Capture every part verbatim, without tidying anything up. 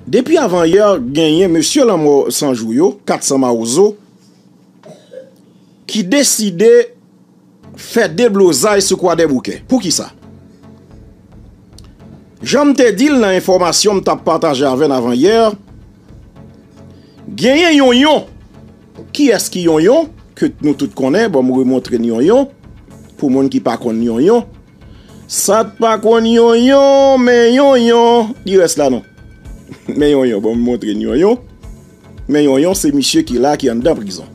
Depi avanyè, genyen mesye Lanmò San Jou yo, kat san Mawozo, ki deside fè deblozay sou Kwadèboukè. Poukisa? Jan m te di l nan enfòmasyon m t ap pataje avè n avanyè, genyen Yonyon. Kiyès ki Yonyon? Ke nou tout konnen, bon, m remontre n Yonyon. Pou moun ki pa konn Yonyon, sa t pa konn Yonyon, men Yonyon, li rès la non. Men Yonyon, bon, m montre n Yonyon. Men Yonyon, se misye ki la, ki anndan prizon.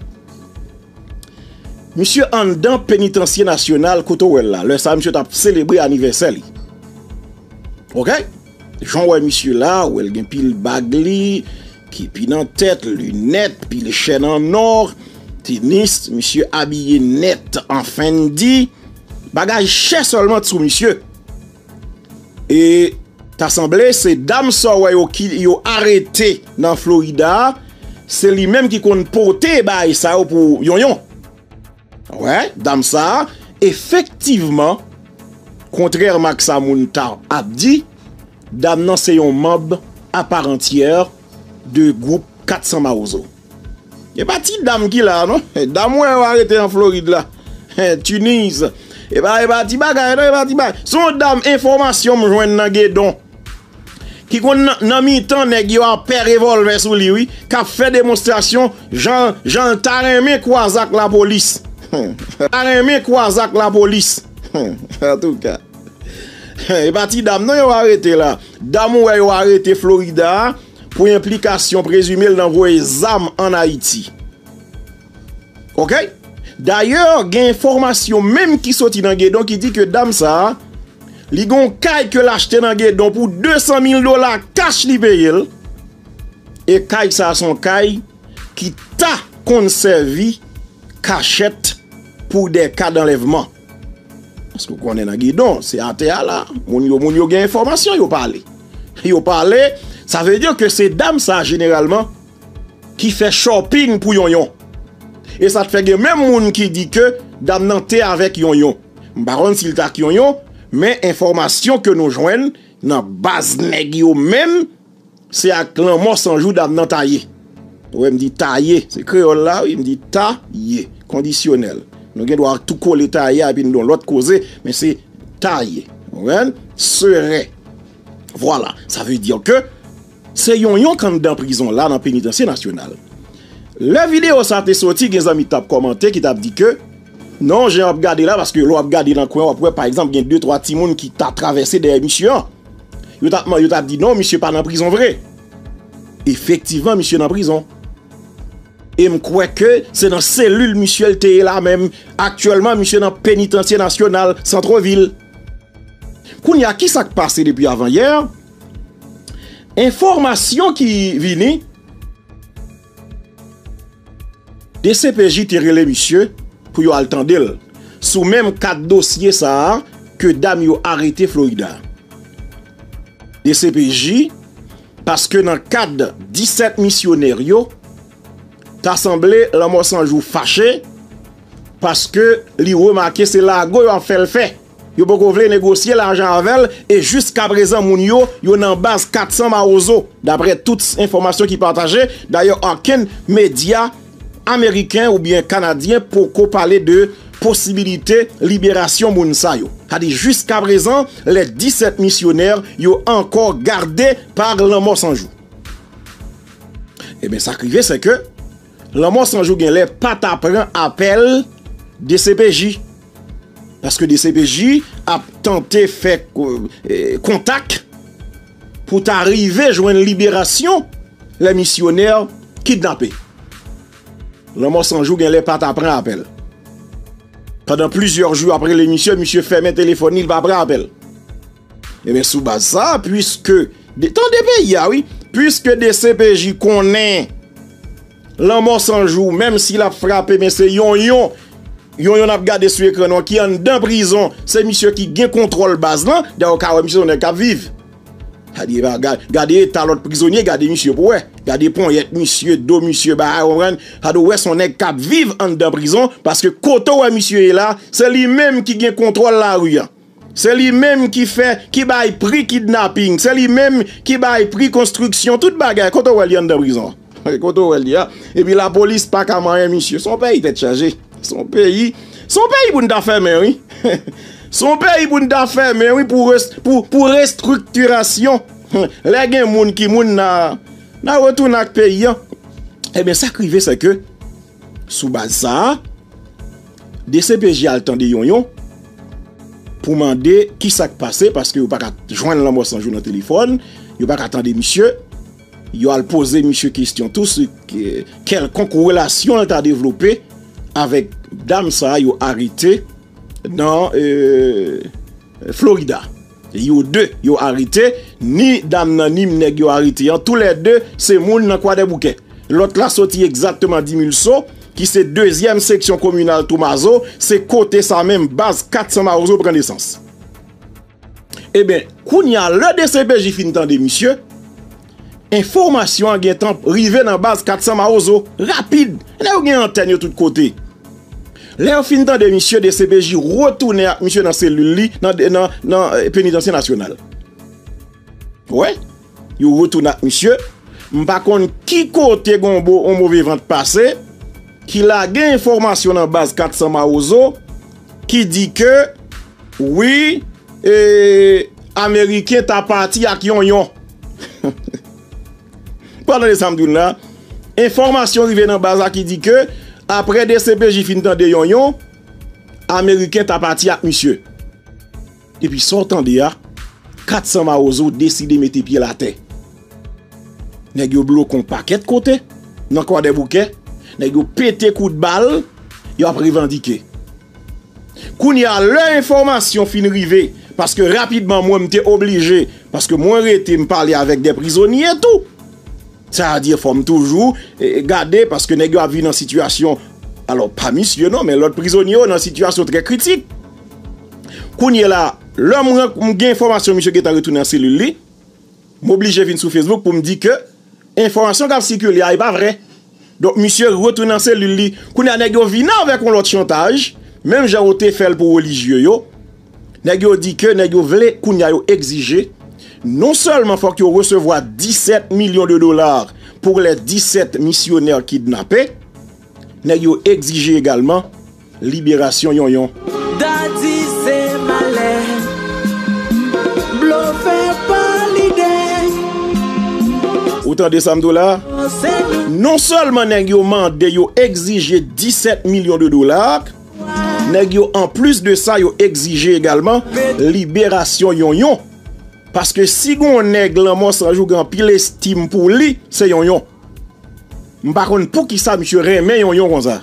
Misye anndan penitansye nasyonal kote w wè l la. Lè sa, misye t ap selebre anivèsè li. Oke? Jan w wè misye la, w wè l gen pil bag li, ki pi nan tèt, linèt, pil chèn an nò, tenis, misye abiye nèt an Fendi. Bagay chè sèlman t sou misye. E ta sanble se dam sa w wè yo ki yo arete nan Florida a, se li menm ki konn pote bagay sa yo pou Yonyon. Wè, dam sa a, efektivman, kontrèman ak sa moun ta ap di, dam nan se yon manb aparantyè de gwoup kat san Mawozo. E pa ti dam ki la a non. Dam w wè yo arete an Florid la. Tunis. E pa, e pa ti bagay non, e pa ti bagay. Se yon dam, enfòmasyon m jwenn nan Gedon, ki konn nan, nan mitan nèg yo ap pè revòlvè sou li wi, k ap fè demonstrasyon jan, jan l ta renmen kwaze ak lapolis. Ta renmen kwaze ak lapolis. Antouka, e pa ti dam non yo arete la. Dam w wè yo arete Florida a pou enplikasyon prezime l nan voye zam ann Ayiti. Oke? Dayè, gen enfòmasyon menm ki soti nan Gedon ki di ke dam sa a, li gen yon kay ke l achte nan Gedon pou de san mil dola kach li peye l. E kay sa a se yon kay ki ta konn sèvi kachèt pou de ka danlèvman. Paske w konnen nan Gedon, se atè a la, moun yo, moun yo gen enfòmasyon, yo pale. Yo pale, sa vle di ke se dam sa a jeneralman ki fè shopping pou Yonyon. E sa t fè gen menm moun ki di ke dam nan te avèk Yonyon. M pa konn si l t ak Yonyon, men enfòmasyon ke nou jwenn nan baz nèg yo menm, se ak Lanmò San Jou dam nan ta ye. Ou wè m di ta ye, se kreyòl la wi, m di ta ye, kondisyonèl. Nou gen dwa tou kole ta ye a epi n di yon lòt koze, men se ta ye. Ou konprann? Sere. Vwala, sa vle di ke se Yonyon k anndan prizon la nan penitansye nasyonal. Lè videyo sa te soti, gen zanmi k t ap kòmante, ki t ap di ke non, jan w ap gade la, paske lè w ap gade nan kwen, w ap wè, pa egzanp, gen de twa timoun ki ta travèse dèyè misye an. Yo t ap, yo t ap di non, misye pa nan prizon vre. Efektivman, misye nan prizon. E m kwè ke se nan selil misye l te ye la menm. Aktyèlman, misye nan penitansye nasyonal, Santrevil. Kounye a, kisa k pase depi avanyè? Enfòmasyon ki vini, D C P J te rele misye pou yo al tande l sou menm kat dosye sa a ke dam yo arete Florida. D C P J, paske nan kad disèt misyonè yo, ta sanble Lanmò San Jou fache, paske li remake se lago yo ap fè l fè. Yo poko vle negosye lajan avè l, e jiskaprezan moun yo, yo nan baz kat san Mawozo, daprè tout enfòmasyon ki pataje. Dayè, okenn medya ameriken oubyen kanadyen poko pale de posibilite liberasyon moun sa yo. Sa di jiskaprezan, lè disèt misyonè yo ankò gade pa Lanmò San Jou. Ebyen, sa k rive, se ke Lanmò San Jou genlè pa ta pran apèl D C P J. Paske D C P J ap tante fè, eh, kontak pou ta rive jwenn liberasyon lè misyonè kidnape. Lanmò San Jou genlè pa ta pran apèl. Pandan plizyè jou ap rele misye, misye fèmen telefòn li, li pa pran apèl. Ebyen, sou baz sa, piske, de, tande peyi a, wi, piske D C P J konnen Lanmò San Jou, menm si l ap frape, men se Yonyon, Yonyon n ap gade sou ekran nou an, ki anndan prizon, se misye ki gen kontwòl baz lan, dayè w ka wè misye se yon nèg k ap viv. Sa di, e pa, ga-, gade eta lòt prizonye, gade misye pou wè. Gade ponyèt misye, do misye, bagay, w konprann? Sa di, w wè se yon nèg k ap viv anndan prizon, paske kote w wè misye ye la, se li menm ki gen kontwòl lari a. Se li menm ki fè, ki bay pri kidnaping. Se li menm ki bay pri konstriksyon, tout bagay. Kote w wè li anndan prizon? Kote w wè li a? Epi lapolis pa ka manyen misye. Se yon peyi tèt chaje. Se yon peyi, se yon peyi pou n ta fèmen, wi. Se yon peyi pou n ta fèmen, wi, pou res-, pou, pou restriktirasyon. Lè gen moun ki moun nan, nan retounen ak peyi an. Ebyen, sa k rive, se ke, sou baz sa a, D C P J al tande Yonyon pou mande kisa k pase, paske yo pa ka jwenn Lanmò San Jou nan telefòn, yo pa ka tande misye, yo al poze misye kesyon tou sou ke-, kèlkonk relasyon l ta devlope avèk dam sa a yo arete nan, e, Florida. Yo de, yo arete, ni dam nan, ni nèg yo arete an, toulède se moun nan Kwadèboukè. Lòt la soti egzakteman Dimilso, ki se dezyèm seksyon kominal Toumazo, se kote sa menm baz kat san Mawozo pran nesans. Ebyen, kounye a, lè D C P J fin tande misye, enfòmasyon an gentan rive nan baz kat san Mawozo, rapid. Nèg yo gen antèn yo tout kote. Lè yo fin tande misye, D C P J retounen ak misye nan selil li, nan, nan, nan, e, Penitansye Nasyonal. Wè, yo retounen ak misye. M pa konn ki kote gon bo-, on move vant pase, ki lage enfòmasyon nan baz kat san Mawozo, ki di ke, wi, e, Ameriken ta pati ak Yonyon. Pandan de sa m di w la, enfòmasyon rive nan baz la ki di ke, apre D C P J fin tande Yonyon, Ameriken ta pati ak misye. Epi sa w tande a, kat san Mawozo deside mete pye l atè. Nèg yo bloke yon pakèt kote, nan Kwadèboukè, nèg yo pete kout bal, y ap revandike. Kounye a, lè enfòmasyon fin rive, paske rapidman mwen m te oblije, paske mwen rete m pale avèk de prizonye tou. Sa a di fò m toujou, e, gade, paske nèg yo ap viv nan sitiyasyon, alò, pa misye non, men lòt prizonye yo nan sitiyasyon trè kritik. Kounye la, lè m ran-, m gen enfòmasyon misye gentan retounen nan selil li, m oblije vin sou Facebook pou m di ke enfòmasyon k ap sikile a, e pa vrè. Donk, misye retounen nan selil li. Kounye a, nèg yo vini avèk yon lòt chantaj, menm jan yo te fè l pou relijye yo. Nèg yo di ke nèg yo vle, kounye a yo egzije, non sèlman fòk yo resevwa disèt milyon de dola pou lè disèt misyonè kidnape, nèg yo egzije egalman liberasyon Yonyon. Daddy se malè, blofè pa lidè. Ou tande sa m di w la? Non sèlman nèg yo mande, yo egzije disèt milyon de dola, nèg yo, anplis de sa, yo egzije egalman liberasyon Yonyon. Paske si gon nèg Lanmò San Jou gen anpil estim pou li, se Yonyon. M pa konn poukisa misye renmen Yonyon konsa.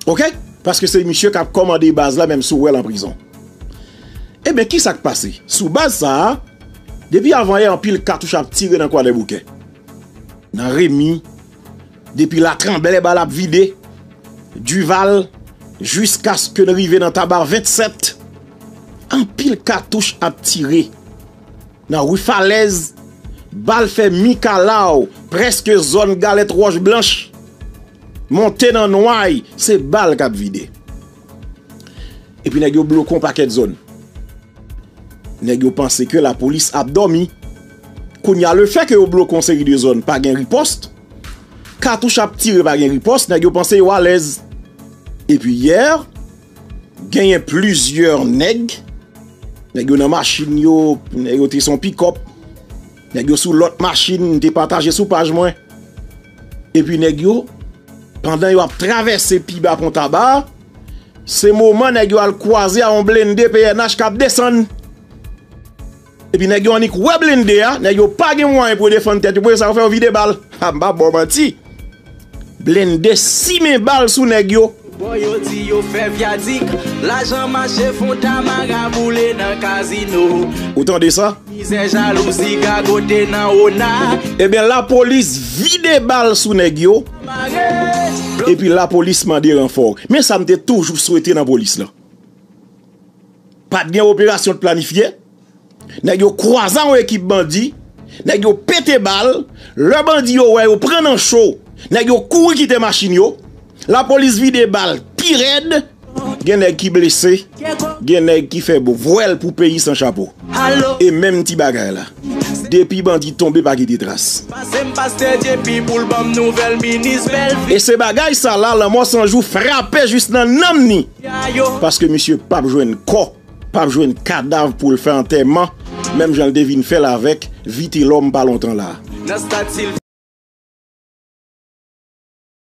Oke? Paske se misye k ap kòmande baz la, menm si w wè l an prizon. Ebyen, kisa k pase? Sou baz sa a, depi avanyè, anpil katouch ap tire nan Kwadèboukè. Nan Remi, depi Latranblè, bal ap vide. Dival, jiskaske n rive nan Taba vennsèt. Anpil katouch ap tire. Nan ri Falèz, bal fè mikalaw, prèske zòn Galèt Wòch Blanch. Monte nan Nway, se bal k ap vide. Epi nèg yo bloke yon pakèt zòn. Nèg yo panse ke lapolis ap dòmi. Kounye a, lefètke yo bloke yon seri de zòn, pa gen ripòs. Katouch ap tire, pa gen ripòs, nèg yo panse yo alèz. Epi yè, genyen plizyè nèg. Nèg yo nan machin yo, nèg yo te sou pikòp. Nèg yo sou lòt machin, m te pataje sou paj mwen. Epi nèg yo, pandan yo ap travèse pi ba pon Taba, se moman nèg yo al kwaze a yon blende P N H k ap desann. Epi nèg yo annik wè blende a, nèg yo pa gen mwayen pou yo defann tèt yo, premye sa yo fè, yo vide bal. Ha, m pa ba w manti. Blende simen bal sou nèg yo. Bò yo di yo fè vyadik, lajan mache fon tamara boule nan kazino. Ou tande sa? Mizè, jalouzi, gagote nan ona. Ebyen, lapolis vide bal sou nèg yo. Mare. Epi lapolis mande ranfò. Men sa m te toujou swete nan polis lan. Pa t gen operasyon t planifye. Nèg yo kwaze a yon ekip bandi. Nèg yo pete bal. Lè bandi yo wè yo pran nan cho, nèg yo kouri kite machin yo. Lapolis vide bal pi rèd. Gen nèg ki blese, gen nèg ki fè vwèl pou peyi san chapo. E menm ti bagay la, depi bandi tonbe, pa kite tras. E se bagay sa la, Lanmò San Jou frape jis nan nanm ni. Paske misye p ap jwenn kò, p ap jwenn kadav pou l fè antèman, menm jan l te vin fè l avèk Vitelòm pa lontan la.